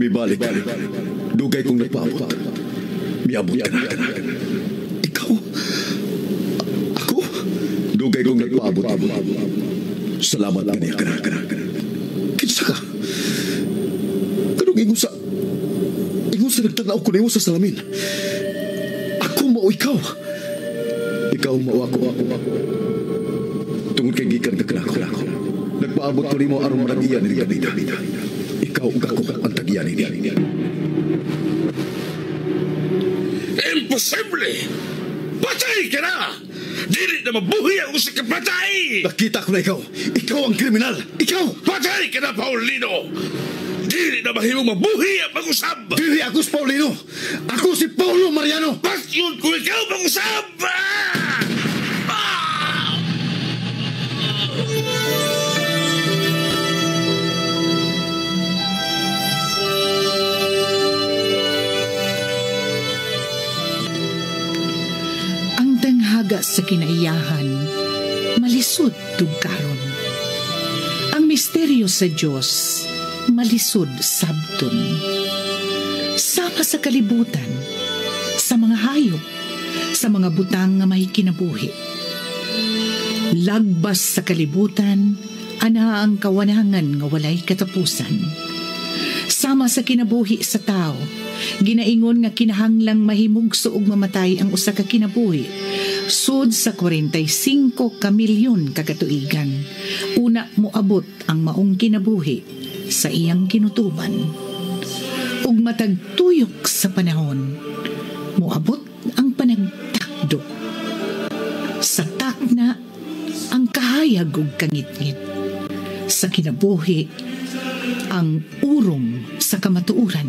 Mibalik ka. Dugay kong nagpaabot. Miabot ka na. Ikaw? Ako? Dugay kong nagpaabot. Salamat kaniya ka na. Kinsa ka? Kanong ingon sa nagtanaw ko nimo sa salamin. Ako mao ikaw. Ikaw mao ako. Tungod kay gikan ka kanako. Nagpaabot ko nimo aron managiya ni Gabita. Ikaw ug ako ang tagiya nini. Imposible! Patay ka na! Dili na mabuhi ang usa ka patay! Nakita ko na ikaw. Ikaw ang kriminal. Ikaw! Patay ka na, Paulino! Dili na mahimong mabuhi ang pag-usab! Dili ako si Paulino! Ako si Paulo Mariano! Pasyon ko ikaw pag-usab! Ang danghaga sa kinaiyahan, malisod tugkaron. Ang misteryo sa Diyos, malisod sabton. Sama sa kalibutan, sa mga hayop, sa mga butang nga may kinabuhi. Lagbas sa kalibutan, ana ang kawanangan nga walay katapusan. Sama sa kinabuhi sa tao, ginaingon nga kinahanglang mahimugso ug mamatay ang usa ka kinabuhi. Sud sa 45 ka milyon ka katuigan, una moabot ang maong kinabuhi sa iyang kinutuban. Ug matag tuyok sa panahon, moabot ang panagtakdo. Sa takna, ang kahayag ug kangitngit. Sa kinabuhi, ang urong sa kamatuoran.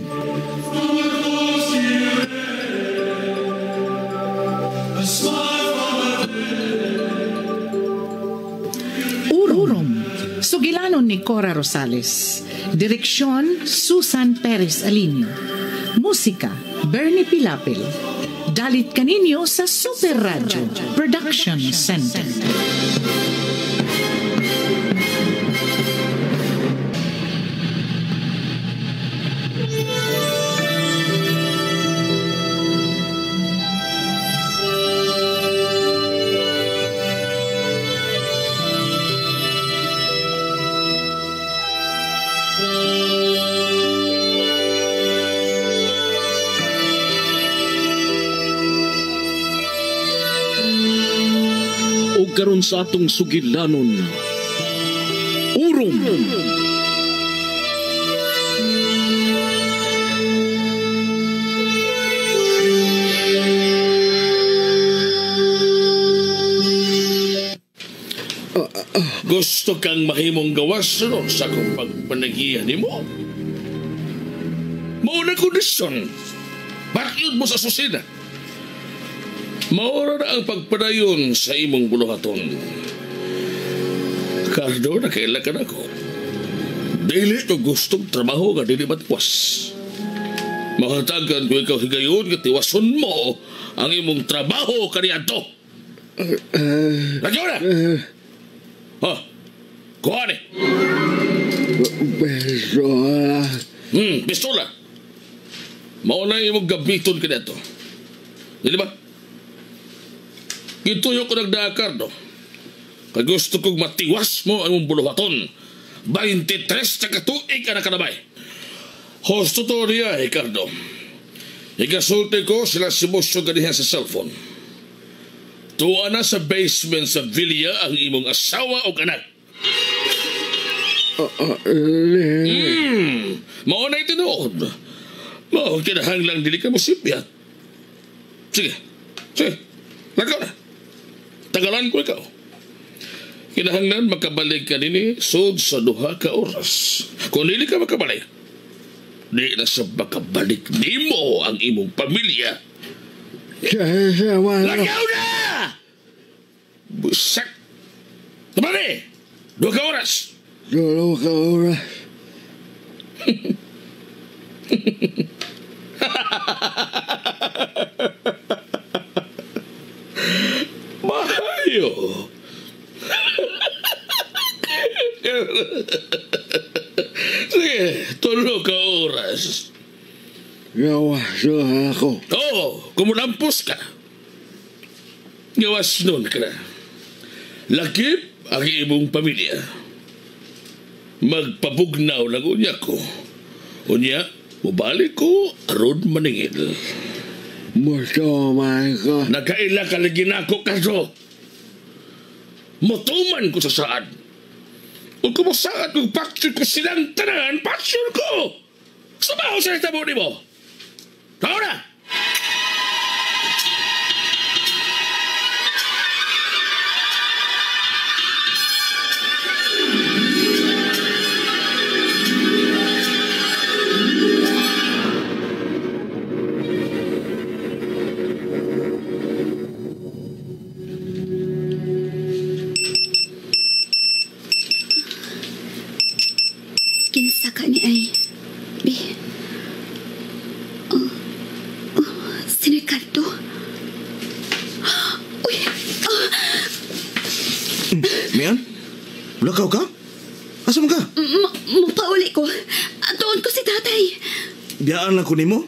Urong, sugilanon ni Cora Rosales. Direksyon, Susan Perez Alinio. Musika, Bernie Pilapil. Dalit kaninyo sa Super Radio Production Center. Karon sa atong sugilanon, Urong. Gusto kang mahimong gawas no, sa akong pagpanagihan nimo? Mauna kondisyon. Bakit mo sa susina? Maura na ang pagpadayon sa imong buluhaton. Cardo, nakailakan ako. Dili ko gustong trabaho nga dili matiwas. Mahatagan ko ikaw higayon nga tiwason mo ang imong trabaho kaniadto. Radyo na! Ha? Kuha ni! Pistola. Pistola. Mauna imong gamiton kaniadto. Dili ba? Gituyo ko nagdaa, Cardo. Kay gusto kong matiwas mo ang imong buluhaton. 23 na katuig ka na kanabay. Hosto to niya, Ricardo. Ikasulti ko sila si Busyo ganihan sa cellphone. Tuwa na sa basement sa villa ang imong asawa o anak. Mao na tinuod. Mao kinahanglang dili ka mosipyat. Sige. Sige. Lakaw na. Tagalan ko ikaw. Kinahanglan makabalik ka nini sud sa 2 ka oras. Kung dili ka makabalik, di na sa makabalik nimo ang imong pamilya. Lakaw na! Busak! Tumali! 2 ka oras! 2 ka oras. Mahayo! Sige, 3 ka oras. Gawas na ako. Oo, kumulampos ka. Gawas nun ka na. Lakip ang imong pamilya. Magpabugnaw lang unya ko. Unya, mubalik ko aron maningil. Mutuman ko. Nakaila ka lagi na ako kaso. Mutuman ko sa saan. Kung kumusaad kung paksyon ko silang tanan, paksyon ko! Sumaho sa itabo ni mo! Tao na! Kinsa ka ni ay, Bi. Oh, oh, si Ricardo. Uy, oh. Mian? Lakaw ka? Asa man ka? Mapauli ko. Atuon ko si tatay. Biyaan lang ko nimo.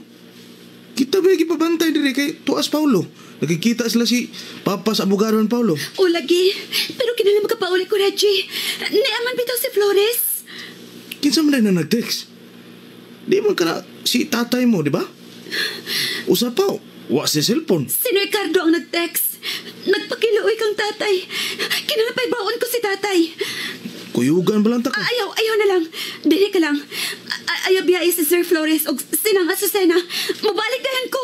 Kita ba gipabantay diri kay Tuas Paulo? Nakikita sila si Papa sa abogado ni Paulo. O lagi. Pero kinala magkapauli ko, Reggie. Niaman bitaw si Flores. Kinsa man na nag-text? Di man ka na si tatay mo, di ba? Usa pa, wa si cellphone. Si Ricardo ang nag-text. Nagpakiluoy kang tatay. Kinalapay baon ko si tatay. Kuyugan ba lang ta ka? Ayaw, ayaw na lang. Dili ka lang. Ayaw biyahe si Sir Flores o sinang Azucena. Mabalik dahan ko.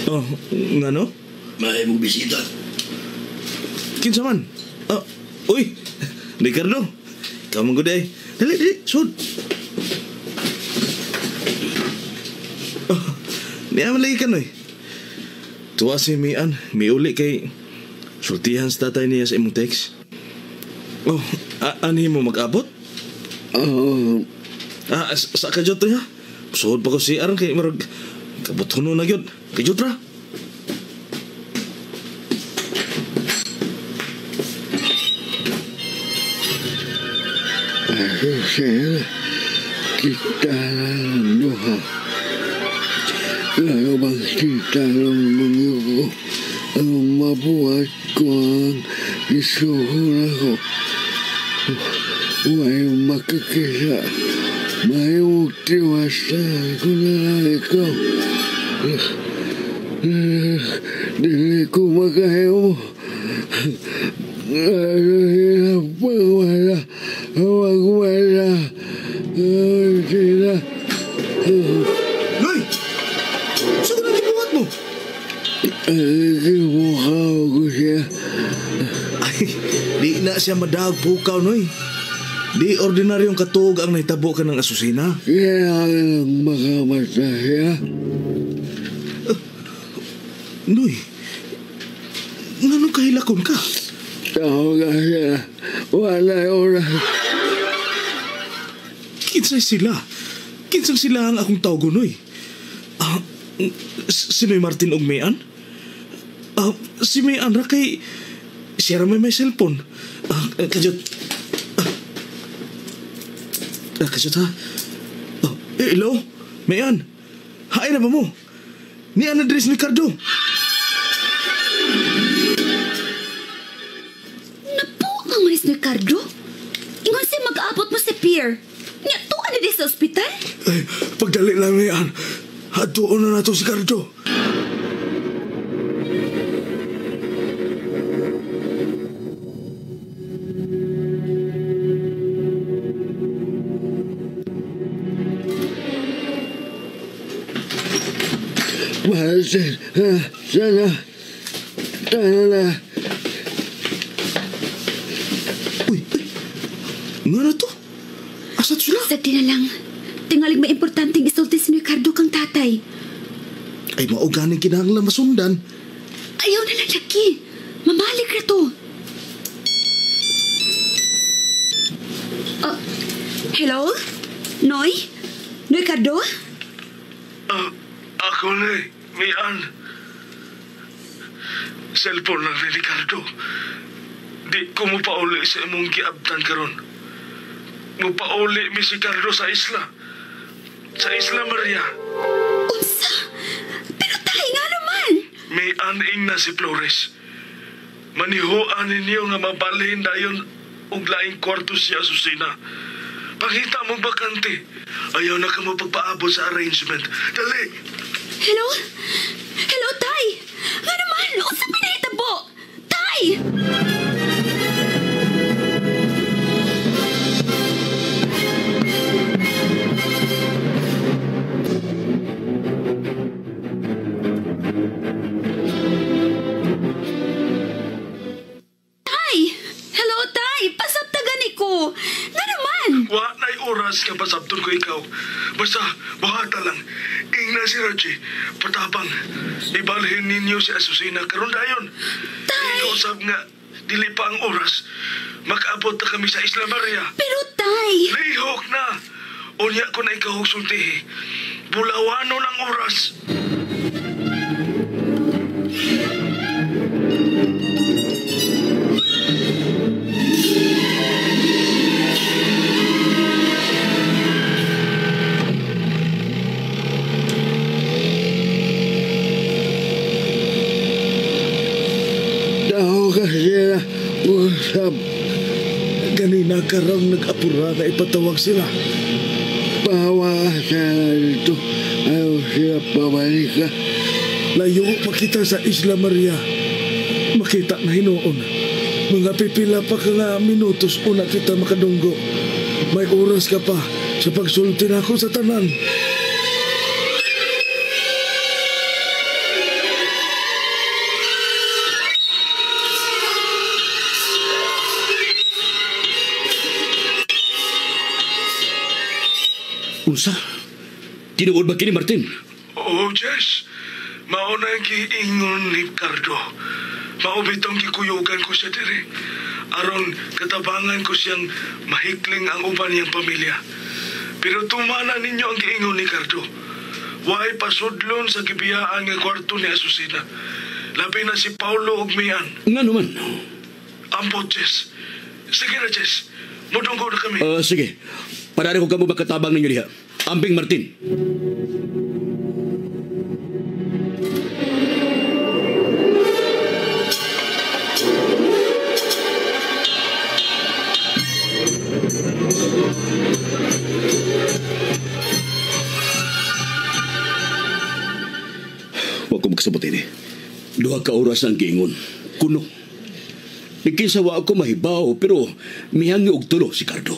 Oh, ngano? May mong bisita. Kinsa man? Oh, uy, Ricardo. Ikaw man gud ay. Dali, dali, sud. Oh, niya man lagi ka noy. Tuwa si Mian, miuli kay sultihan sa tatay niya sa imong text. Oh, ani mo mag-abot? Oo. Sa kadyot to ya. Suod pa ko si Aron kay marag kabuthono na gyud. Kadyot ra. Azucena, kita na ng duha. Lalo bang kita ng mga ko ang mabuhat ko ang isuhon ako. Huwag makikisa. May tiwasan ko na lang ikaw. Dili ko makahimo. Ano pagwala, pagwala, sila. Noy! Saan ka nagibuhat mo? Nagibukaw ko siya. Ay, di na siya madaag pukaw, Noy. Di ordinaryong katuog ang nahitabo ka ng Azucena. Kailangan lang makamata siya. Noy, nganong kahilakon ka? Tawag ka siya. Wala oras. Kinsay sila? Kinsang sila ang akong tawag, Noy? Sino'y Martin og Mayan? Si Mayan ra kay siya ra may cellphone. Kadyot. Kadyot ha? Hello? Mayan? Hain na ba mo? Ni ang address ni Ricardo. Napuang man ni Ricardo. Ingon siya mag-aabot mo si Pierre. Nya, tuwa na di sa ospital? Ay, pagdali lang niyan. Hatuon na nato si Cardo. Martin, sana, sana na. Uy, uy, nga na to? Asa sila? Sa di na lang. Tingalig may importanteng isulti si Ricardo kang tatay. Ay, mauganing kinahanglan masundan. Ayaw na lang, laki. Mamalik na to. Hello? Noy? Noy Cardo? Ako ni, Mian. Cellphone lang ni Ricardo. Di ko mo pauli sa imong giabtan karon. Mupauli mi si Cardo sa isla. Sa Isla Maria. Unsa? Pero tayo nga naman. May aning na si Flores. Manihuan ninyo nga mabalhin dayon og laing kwarto si Azucena. Pangita mo bakante. Ayaw na ka mo pagpaabot sa arrangement. Dali! Hello? Hello, Tay! Nga naman! Unsa pinahitabo? Tay! Tay! Hello, Tay! Pasabta gani ko! Nga naman! Wa na'y oras nga pasabton ko ikaw. Basta, buhata lang. Ingna si Raji, patabang. Ibalhin ninyo si Azucena karon dayon. Tay! Ikaw sab nga, dili pa ang oras. Makaabot na kami sa Isla Maria. Pero, Tay! Lihok na! Unya ko na ikaw sultihi. Bulawanon ang oras. Daho ka sila usap. Ganina karang nag-apura na ipatawag sila. Pawa ka sila dito. Ayaw sila pabalik ka. Layo pa kita sa Isla Maria. Makita na hinuon. Mga pipila pa ka nga minutos una kita makadunggo. May oras ka pa sa pagsulti na ako sa tanan. Unsa? Tinuod ba kini, Martin? Oo, Jess. Mauna ang giingon ni Cardo. Mao bitong gikuyugan ko siya diri. Aron katabangan ko siyang mahikling ang uban niyang pamilya. Pero tumana ninyo ang giingon ni Cardo. Way pasudlon sa gibiyaan nga kwarto ni Azucena. Labi na si Paulo ug Mian. Nga naman. Ambot, Jess. Sige na, Jess. Mudunggo na kami. Sige. Parari ko kamo makatabang ninyo diha. Ambing Martin. Huwag ko magsabot ini. Duha ka oras ang giingon. Kuno. Nagkinsa wa ako mahibaw pero mihangyo og tulo si Cardo.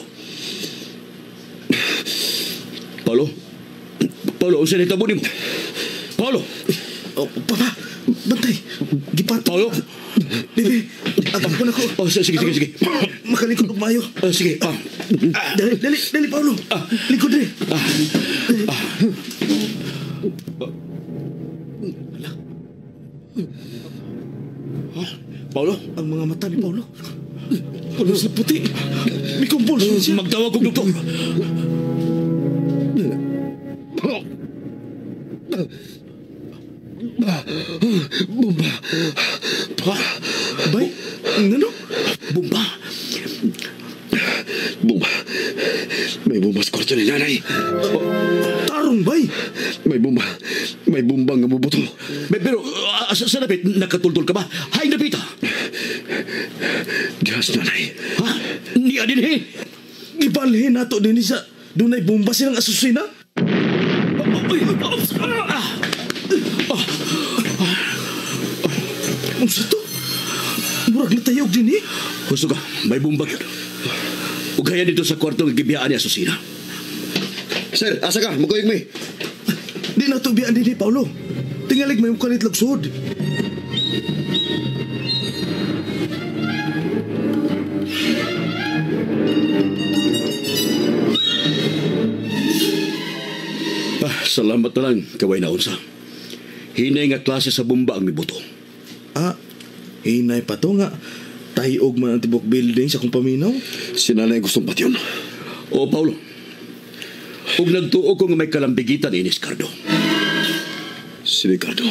Paulo? Paulo, unsa nahitabo nimo? Paulo! Oh, papa, bantay. Gipat. Paulo? Bebe, agam ko na ko. Oh, sige, sige, sige. Makalingkod og maayo. Sige. Dali, dali, dali, Paulo. Lingkod dali. Paulo? Ang mga mata ni Paulo. Pulos na puti. May convulsion siya. Magtawag kong doktor. Bumba. Ha? Bay, ano? Bumba? Bumba. May bumba sa kwarto ni nanay. Tarong, bay. May bumba. May bumba nga mubuto. Pero, sa napit, nakatuldol ka ba? Hay, napita! Diyos, nanay. Ha? Niya din, he? Gibalhin nato din sa dunay bomba silang Azucena. Unsa to? Murag natayog din eh. Husto ka, may bomba yun. Ughayan dito sa kwarto nga gibiyaan ni Azucena. Sir, asa ka? Magkuyog mi. Di na to biyaan din eh, Paulo. Tingalig may mukalit lagsod. Salamat na lang, kaway na unsa. Hinay nga klase sa bomba ang mibuto. Hinay pa to nga. Tahiog man ang tibok building sa kong paminaw. Si nanay gustong patyon. Oo, Paulo. Ug nagtuo ko nga may kalambigitan ni Ricardo. Si Ricardo.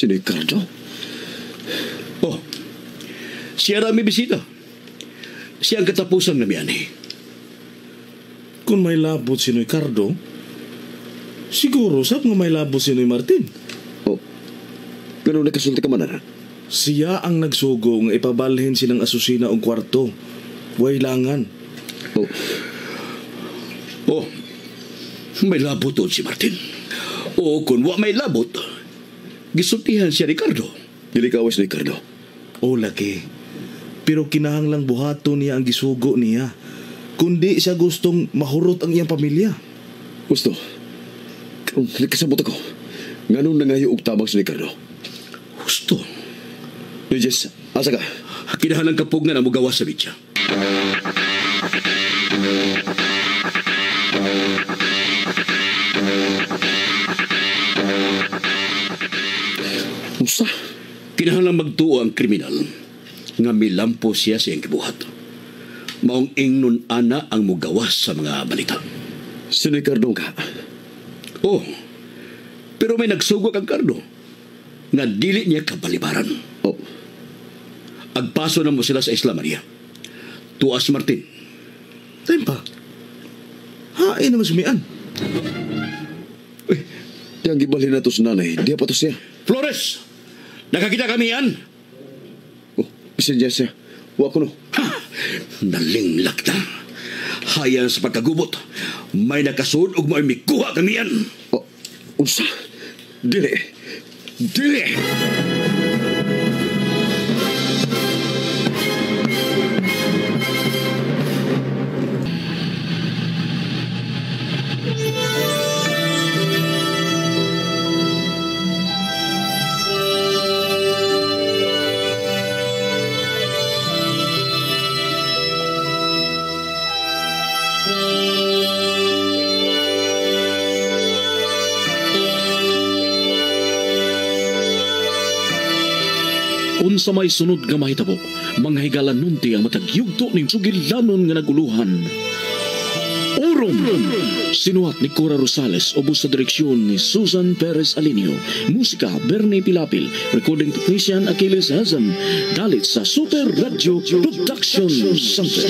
Si Ricardo? Oh, siya ra may bisita. Siya ang katapusan na miyani. Kung may labot si Ricardo, siguro sab nga may labot si Noy Martin. Oh, ganun nakasulti ka man na. Siya ang nagsugo nga ipabalhin silang Asusena og kwarto. Wailangan. Oh. Oh, may labot doon si Martin. O kung wa may labot, gisultihan siya Ricardo. Dili ka awas ni Ricardo. O laki. Pero kinahanglang buhaton niya ang gisugo niya. Kundi siya gustong mahurot ang iyang pamilya. Gusto. Kung nakasabot ako, nganong nangayo og tabang si Ricardo? Gusto. Jess, asa ka? Kinahanglang kapog nga na mugawa sa bitya. Unsa? Kinahanglang magtuo ang kriminal nga milampo siya sa iyang gibuhat. Maong ingnon ana ang mugawas sa mga balita. Si Ricardo ka? Oh, pero may nagsugo kang Cardo nga dili niya kabalibaran. Oh. Agpaso na mo sila sa Isla Maria. Tuas Martin. Tempa. Hain naman sumian. Uy, di ang gibalhin na to sa nanay. Di pa to siya. Flores! Nakakita kami yan? Oh, bisan dyan siya. Wa ko no. Ha! Nalinglak na. Hayan sa pagkagubot. May nakasunod og may mikuha kami yan. Oh, unsa? Dili. Dili! Unsa may sunod nga mahitabo, mga higala nunti ang matag yugto ning sugilanon nga naguluhan. Orom! Sinuhat ni Cora Rosales, ubos sa direksyon ni Susan Perez Alinio. Musika, Bernie Pilapil. Recording technician, Achilles Hazem. Dalit sa Super Radio Production Center.